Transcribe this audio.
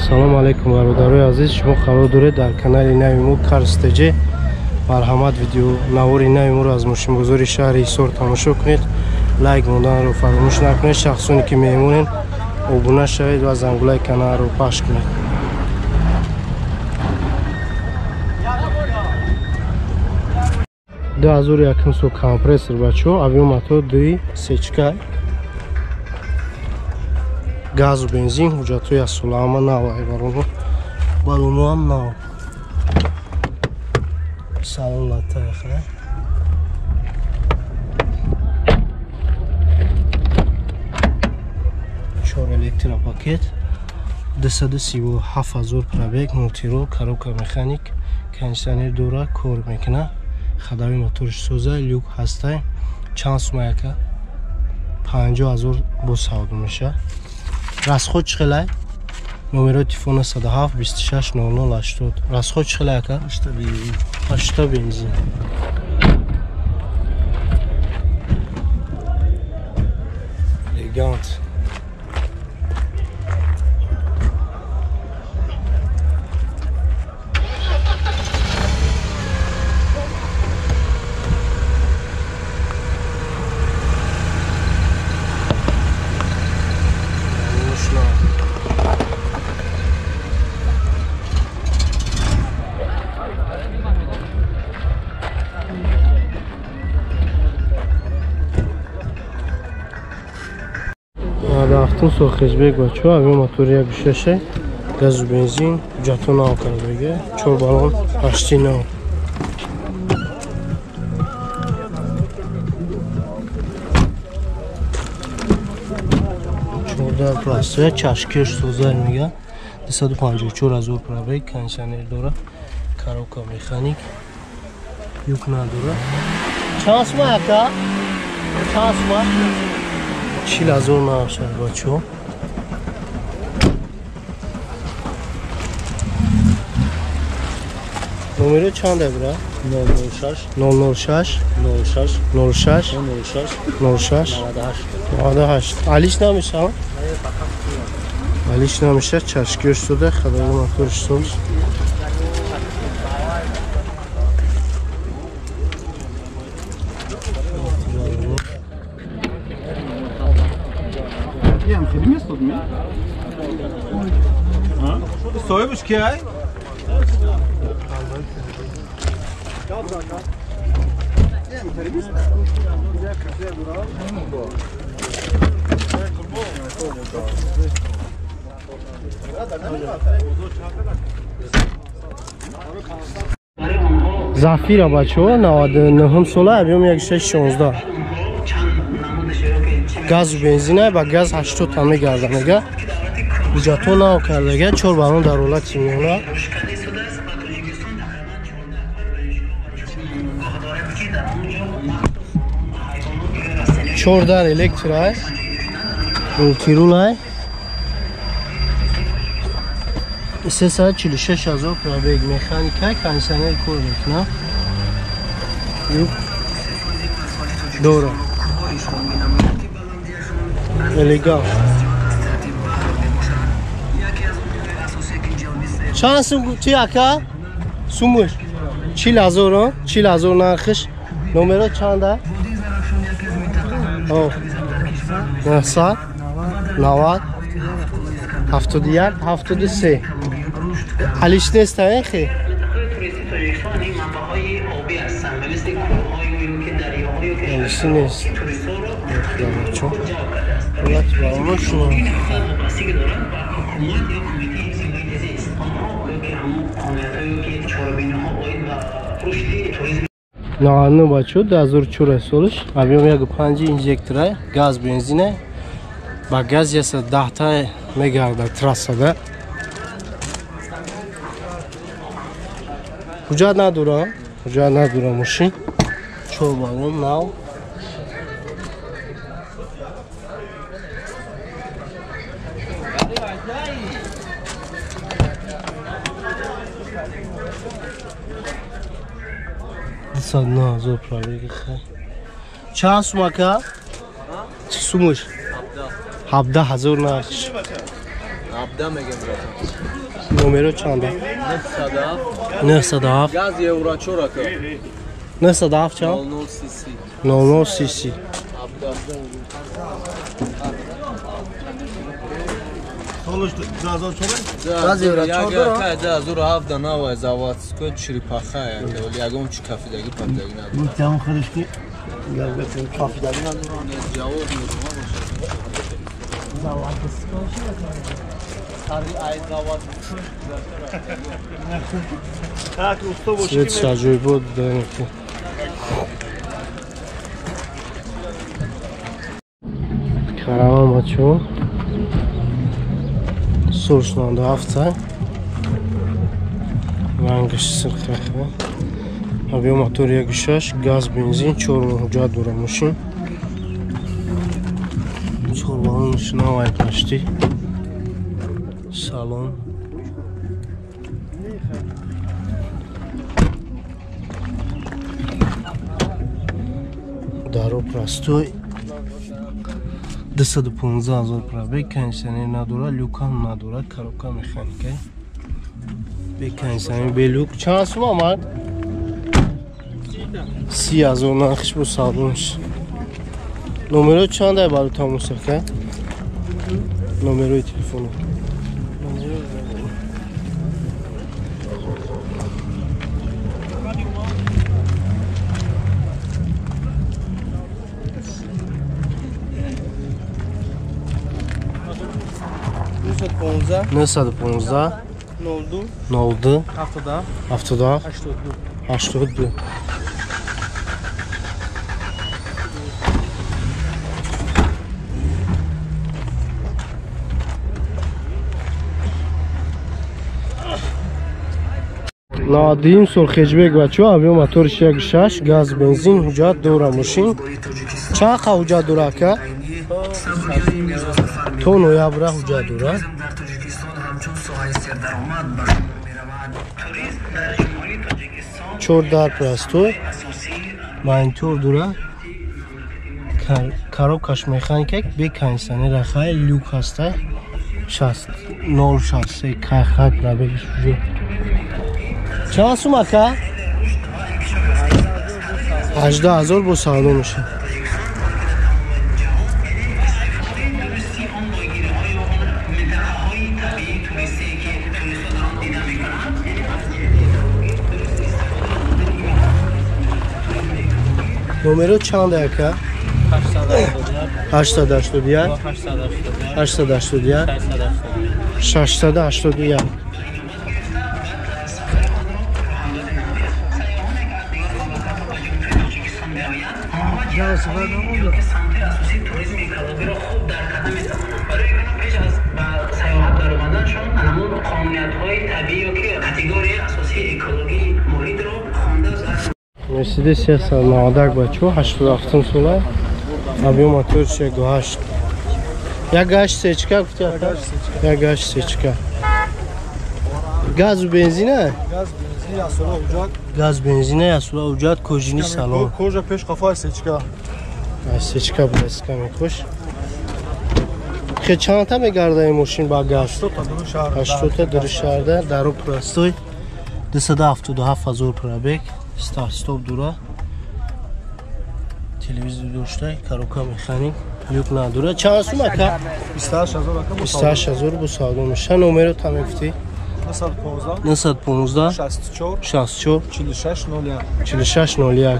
Ассалому алайкум бародарои азиз, шумо қарор доред дар канали нави мо Карс ТЖ. Марҳамат, видео навори нави моро аз мошинбозори шаҳри Ҳисор тамошо кунед. Лайк монданро фаромӯш накунед. Шахсоне ки меҳмонед, обуна шавед ва зангулаи каналро пахш кунед. Ду ҳазору якум сол компрессор бачо, авиомотор дуи сечка, газу бензин, ҳуҷҷатҳои аз сола ҳама нав, айвароно балоноам нав. Салон латайха. Чор электропакет, 237 000 пробег, мультирол, коробка механик, кондиционер дора, кор мекуна, хадави моторш соза, люк ҳастай. Чанд сума яка? 50 000 бо савдо меша. Расход чӣ хелай? Номерои телефона 107 26 00 80. Расход чӣ хелай ака? 80 бензин. Элегант. Ҳафтум сол хешбек бачо, авио мотори як шаше, газу бензин, ҳуҷҷатҳо нав кардага, чор баллон ҳашти нав. Чорда пластия, чашкеш созай мега, 254 000 пробег, кондиционер дора, коробка механик, юк надора. Чанд сума ака? Чанд сума? 40 000 нархшад бачо. Номеро чанда бира? 006 006 06 06 06 06 98. 98. Алиш намешава? Алиш намеша, чашкиёш сода, хадави моторш соз. Ям хеле местод ми? Соҳибаш ки ай? Зафира бачо, 99 сола, объем 1,16. Газу бензина, ба газ 80 та мегарда мега. Ҳуҷҷатҳо нав кардага, чор баллон дар ҳолати миёна. Чор дар электрай, мультирулай. 346 000 пробег, механика, кондиционер кор мекуна. Юк дора. Элегант. Чанд сум ти ака? Сумуш? 40 000, 40 000 нархиш. Номеро чанда? О. 900 90 71 73. Алиш нест хе? Алиш нест. Бачо. Ҳолати баллоно шуно. 99 бачо, 2004 солиш, объем 1,5 инжектора, газ бензина, ба газ 110 та мегарда трассада. Ҳуҷҷат надорам, ҳуҷҷат надорам мошин. Чор баллон нав. 209 000 пробеги хай. Чанд сум ака? Сумуш? 17 000 нархш. 17 мегем братан. Номеро чанда? 907. 907. Газ евро 4 ака. 907 чанд? 00 cc. 00 cc. Солиш 2004? Газ евро 4 дора. 2007 нава заводской черепаха яке, вали ягон чи кафидаги пафидаги надорад. Ну там худаш ки кафидаги надорад. Ҷавоб медиҳам. Заводской. Сари ай заводской. Так, усто боши. Свет шаҷоибот даники. Караван бачо. Солш 97. Рангаш сирхахе. Объем мотор 1.6, газ, бензин, 4 ҳуҷҷат дора мошин. 4 баллонш навай пашти. Салон. Даро простой. 215 000 пробег, кондиционер надора, люк ҳам надора, коробка механика. Бе кондиционер, бе люк. Чанд сум омад? 30 000 нархиш бо салонш. Номеро чанд ай барои тамос ака? Номерои телефону. Нӯҳсаду понздаҳ, 02, 77, 82. 92 сол хеҷбек бачо, объем моториш 1.6, газ, бензин, ҳуҷҷат дора мошин. Чанд қа ҳуҷҷат дора ака? То ноябра ҳуҷҷат дора. Чор дар простой, монитор дора, коробкаш механика, бе кондиционер хай, люк ҳастай, 063 кай хай пробегиш уже. Чанд сум ака? 18 000 бо савдо мешавад. Номеро чанд ака? 881 881 681. Мерседес 391 бачо, 87 сола, объем моториш 1.8. 1.8 сечка гуфти ака? 1.8 сечка. Газу бензина? Газ бензин ясула ҳуҷҷат. Газ бензина ясула ҳуҷҷат, кожини салон. Кожа пеш қафа сечка. Сечка блеска мекош. Хе чандта мегарда ин мошин ба газ? 80 та дури шаҳрда, даро простой. 277 000 пробег. Старт стоп дура, телевизор дошта, коробка механик, люк надора. Чанд сум ака? 28 000 ака. 28 000 бо савдо меша. Номеро там мегуфтӣ? 915 915 64 64 46 01 46 01.